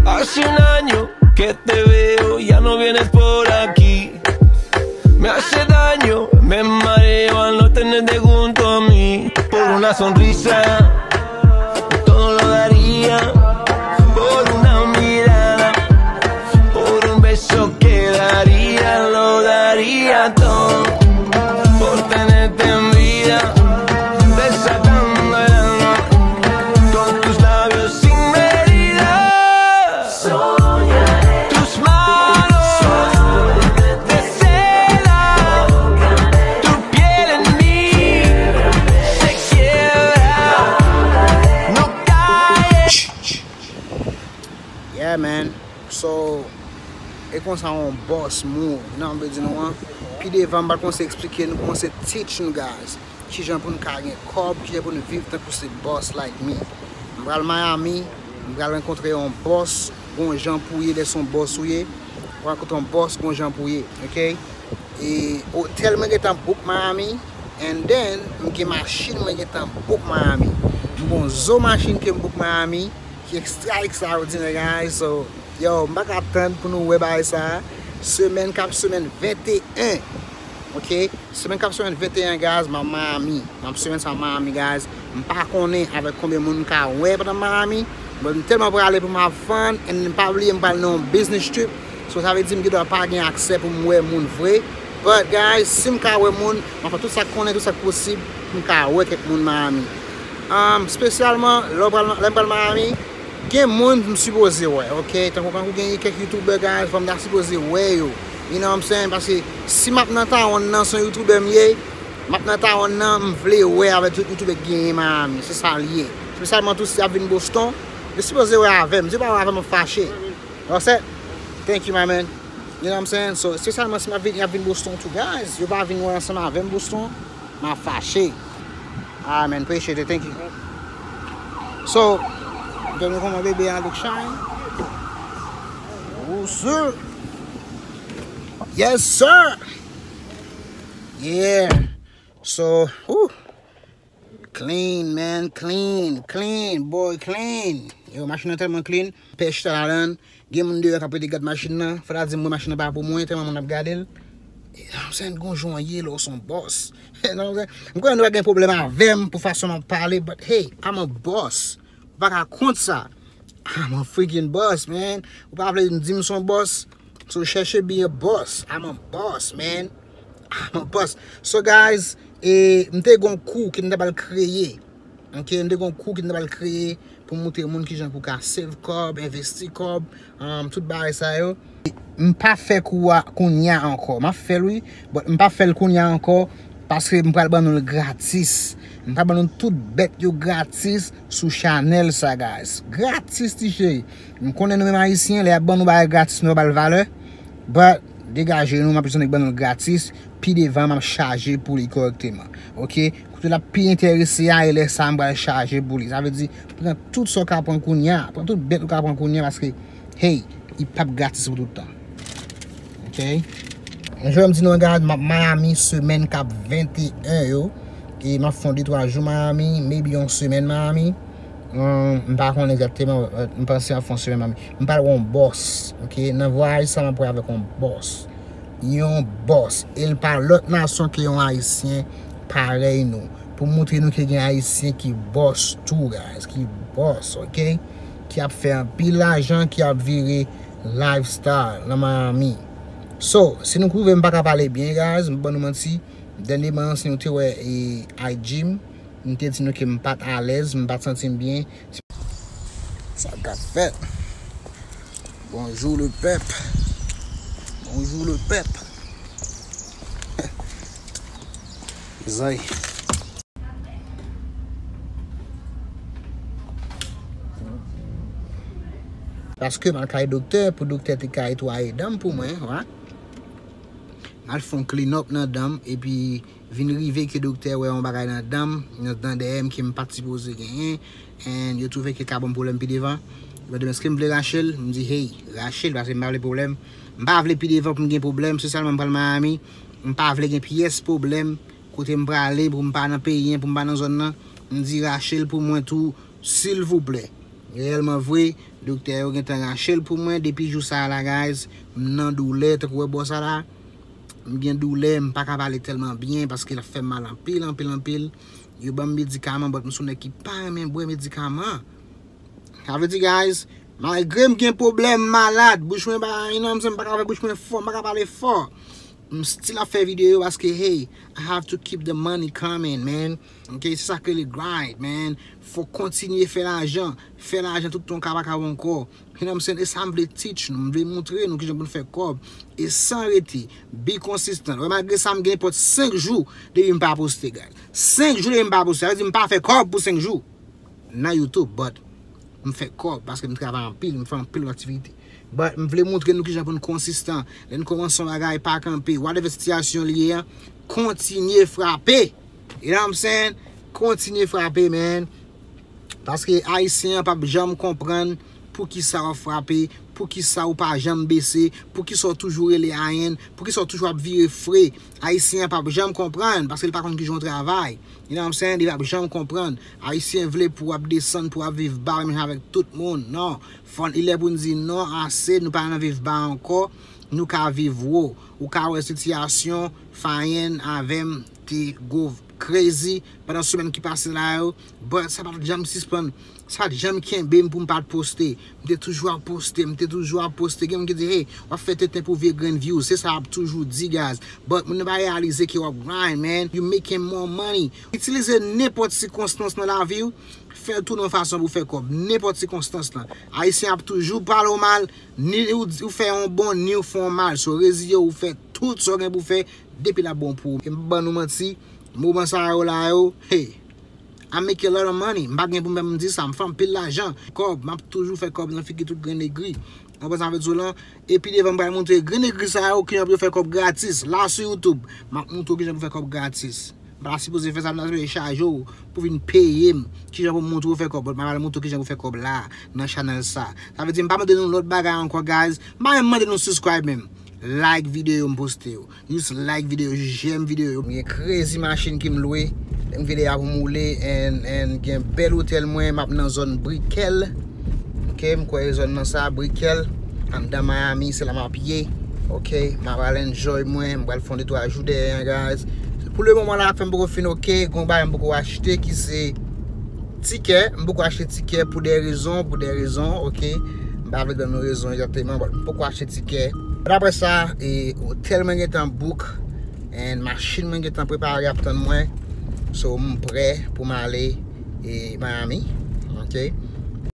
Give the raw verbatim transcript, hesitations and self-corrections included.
Hace un año que te veo, ya no vienes por aquí. Me hace daño, me mareo al no tenerte junto a mí. Por una sonrisa, todo lo daría. Por una mirada, por un beso que daría, lo daría todo. Por tenerte en vida, desatando el amor con tus labios sin medida. Tus manos de seda, tu piel en mí se quiebra, no cae. Yeah, man. So, e konsa yon boss move. Nan, m vle di nou an, pi devan, m pral kòmanse eksplike nou, kòmanse teach nou, guys. Kijan pou n ka gen kòb, kijan pou n viv tankou se boss like me. M pral Miami, m pral rankontre yon boss, gon jan pou ye, lè se yon boss ou ye. Ou rankontre yon boss, gon jan pou ye, ok? E otèl mwen gentan book Miami, and then, m gen machin mwen gentan book Miami. M gon zo machin ke m book Miami, ki ekstra ekstraòdinè, guys. So, yo, m pa ka tann pou nou wè bagay sa a. Semèn k ap semèn venteyen, ok? Semèn k ap semèn venteyen, guys, m ap Miami. M ap semèn sa Miami, guys. M pa konnen avèk konbyen moun m ka wè pandan m Miami. But m tèlman prale pou m have fun, and pa bliye m pral nan yon business trip. So, sa vle di m gendwa pa gen aksè pou m wè moun vre. But, guys, si m ka wè moun, m ap fè tout sa k konnen, tout sa k posib pou m ka wè kèk moun Miami. Um, spesyalman, lè w pral, lè m pral Miami, gen moun m sipoze wè, ok? Tankou, tankou gen kèk YouTuber, guys, fò m ta sipoze wè yo. You know what I'm saying? Paske si m ap nan Tawonn nan, se yon YouTuber m ye, m ap nan Tawonn nan, m vle wè avèk tout YouTuber k genyen Miami. Se sa l ye. Spesyalman tou si y ap vin Boston, yo sipoze wè avè m. Si yo pa wè avè m, m ap fache. Y'all set? Thank you, my man. You know what I'm saying? So, espesyalman si m ap vin, y ap vin Boston tou, guys. Yo pa vin wè ansanm avè m Boston, m ap fache. Ah, man, appreciate it. Thank you. So, m te nou kòman bebe a look shine. Oh, sir. Yes, sir. Yeah. So, whew. Clean, man, clean, clean, boy, clean. Yo, machin nan tèlman clean. Pè chita ladan l. Gen moun deyò k ap rete gad machin nan. Fò ta di m, mwen, machin nan pa pou mwen, tèlman moun ap gade l. You know what I'm saying? Gon jan w ye lè w se yon boss. You know what I'm saying? M konnen nou pa gen pwoblèm avè m pou fason m ap pale, but hey, I'm a boss. Ou pa ka kont sa. I'm a freaking boss, man. Ou pa vle di m se yon boss? So chèche be a boss. I'm a boss, man. I'm a boss. So, guys, e, m te gon kou ke m ta pral kreye. Ok, m te gon kou ke m ta pral kreye pou montre moun kijan pou ka save kòb, envesti kòb, um, tout bagay sa yo. M pa fè kou a kounya ankò. M ap fè l, wi, but m pa fè l kounya ankò paske m pral ban nou l gratis. M pral ban nou tout bèt yo gratis sou chanèl sa, guys. Gratis, ti cheri. M konnen nou menm Ayisyen, lè y ap ban nou bagay gratis, nou pa ba l valè. But, degaje nou, m ap bezwen nèg ban nou l gratis. Pi devan, m ap chaje pou li kòrèkteman. Ok? Kote l ap pi enterese a, e lè sa a, m pral chaje pou li. Sa vle di, pran tout sa w ka pran kounya. Pran tout bèt ou ka pran kounya, paske, hey, li p ap gratis pou tout tan. Ok? Jodi a m di nou, guys, m ap Miami semèn k ap venteyen yo. E m ap fè yon de twa jou Miami, maybe yon semèn Miami. Um, m pa konnen egzakteman, but m panse m ap fè yon semèn Miami. M pral wè yon boss, ok? Nan vwayaj sa, m ap wè avèk yon boss. Yon boss. E l pa lòt nasyon ke yon Ayisyen parèy nou. Pou montre nou ke gen Ayisyen ki boss tou, guys. Ki boss, ok? Ki ap fè anpil lajan, ki ap vire lifestyle nan Miami. So, si nou twouve m pa ka pale byen, guys, m p ap ban nou manti, dènyèman, si nou te wè, e, I G m, m te di nou ke m pa t alèz, m pa t santi m byen. Sa k ap fèt? Bonjou, le pèp. Bonjou, le pèp. Zay. Paske m al kay doktè, pou doktè te ka netwaye dan m pou mwen, wa. M al fè yon clean up nan dan m, epi vin rive ke doktè wè yon bagay nan dan m, nan dan dèyè m ke m pa t sipoze genyen, and yo twouve ke l ka ban m pwoblèm pi devan. Yo mande m èske m vle rache l, m di, hey, rache l, paske m pa vle pwoblèm. M pa vle pi devan pou m gen pwoblèm, spesyalman m pral Miami, m pa vle gen pyès pwoblèm kote m prale, pou m pa nan peyi an, pou m pa nan zòn nan. M di rache l pou mwen tou, silvouplè. Reyèlman vre, doktè yo gentan rache l pou mwen. Depi jou sa a la, guys, m nan doulè, tankou w wè bò sa la. M gen doulè, m pa ka pale tèlman byen paske l ap fè m mal anpil, anpil, anpil. Yo ban m medikaman, but m se yon nèg ki pa renmen bwè medikaman. Sa vle di, guys, malgre m gen pwoblèm, m malad, bouch mwen pa, you know what I'm saying, m pa ka fè bouch mwen fò, m pa ka pale fò. M still ap fè videyo paske, hey, I have to keep the money coming, man. Ok, se sa k rele grind, man. Fò kontinye fè lajan. Fè lajan tout tan w ka pa ka wè ankò. You know what I'm saying? E sa m vle teach nou, m vle montre nou kijan pou n fè kòb. E san rete, be consistent. Wè, malgre sa, m gen nenpòt senk jou depi m pa poste, guys. Senk jou depi m pa poste. Sa vle di m pa fè kòb pou senk jou nan YouTube, but m fè kòb paske m travay anpil, m fè anpil lòt aktivite. But m vle montre nou kijan pou n konsistan. Lè n kòmanse yon bagay, pa kanpe. Whatever sitiyasyon li ye a, kontinye frape. You know what I'm saying? Kontinye frape, man. Paske Ayisyen an p ap janm konprann poukisa w ap frape, poukisa w pa janm bese, poukisa w toujou rele ayen, poukisa w toujou ap vire fre. Ayisyen an p ap janm konprann paske l pa konn kijan w travay. You know what I'm saying? Li p ap janm konprann. Ayisyen vle pou w ap desann, pou w ap viv ba, menm jan avèk tout moun. Non. Fò, li lè pou n di non, ase, nou pa nan viv ba ankò. Nou ka viv wo. Ou ka wè sitiyasyon Fayen avè m te go crazy pandan semèn ki pase la yo. But sa pa t janm sispann. Sa pa t janm kenbe m pou m pa t poste. M te toujou ap poste, m te toujou ap poste. Gen moun ki di, hey, w ap fè tenten pou vye grenn views. Se sa y ap toujou di, guys. But moun nan pa reyalize ke w ap grind, man. You making more money. Itilize nenpòt sikonstans nan lavi w. Fè l tounen yon fason pou fè kòb. Nenpòt sikonstans lan. Ayisyen ap toujou pale w mal. Ni ou, ou fè yon bon, ni ou fè yon mal. So, reziye w, ou fè tout sa w gen pou w fè, depi l ap bon pou ou. E m p ap ban nou manti, moman sa yo la yo, hey, I make a lot of money. M pa gen pou m menm di sa, m fè anpil lajan. Kòb, m ap toujou fè kòb nan figi tout grenn egri. Ou konprann sa m vle di w lan? E pi devan m pral montre grenn egri sa yo kijan pou yo fè kòb gratis. La sou YouTube, m ap montre w kijan pou fè kòb gratis. M pa ta sipoze fè sa, m ta sipoze chaje w pou vin peye m kijan pou m montre w fè kòb. But m pral montre w kijan pou fè kòb la, nan chanèl sa. Sa vle di m pa mande nou lòt bagay ankò, guys. M pa menm mande nou subscribe menm. Like videyo m poste yo. Just like videyo, just j'aime videyo yo. M gen crazy machin ki m lwe. M vide a pou m woule and, and gen bèl otèl mwen, m ap nan zòn Brickell. Ok, m kwè e zòn nan sa, Brickell. Anndan Miami, se la m ap ye. Ok, m ap al enjoy mwen, m pral fè yon de twa jou dèyè, guys. Pou le moman la, afè m poko fin ok, gon bagay m poko achte ki se tikè. M poko achte tikè pou de rezon, pou de rezon, ok. M pa vle ban nou rezon egzakteman, but m poko achte tikè. Daprè sa, e, otèl mwen gentan book, and machin mwen gentan prepare ap tann mwen. So, m prè pou m ale, e, Miami, ok.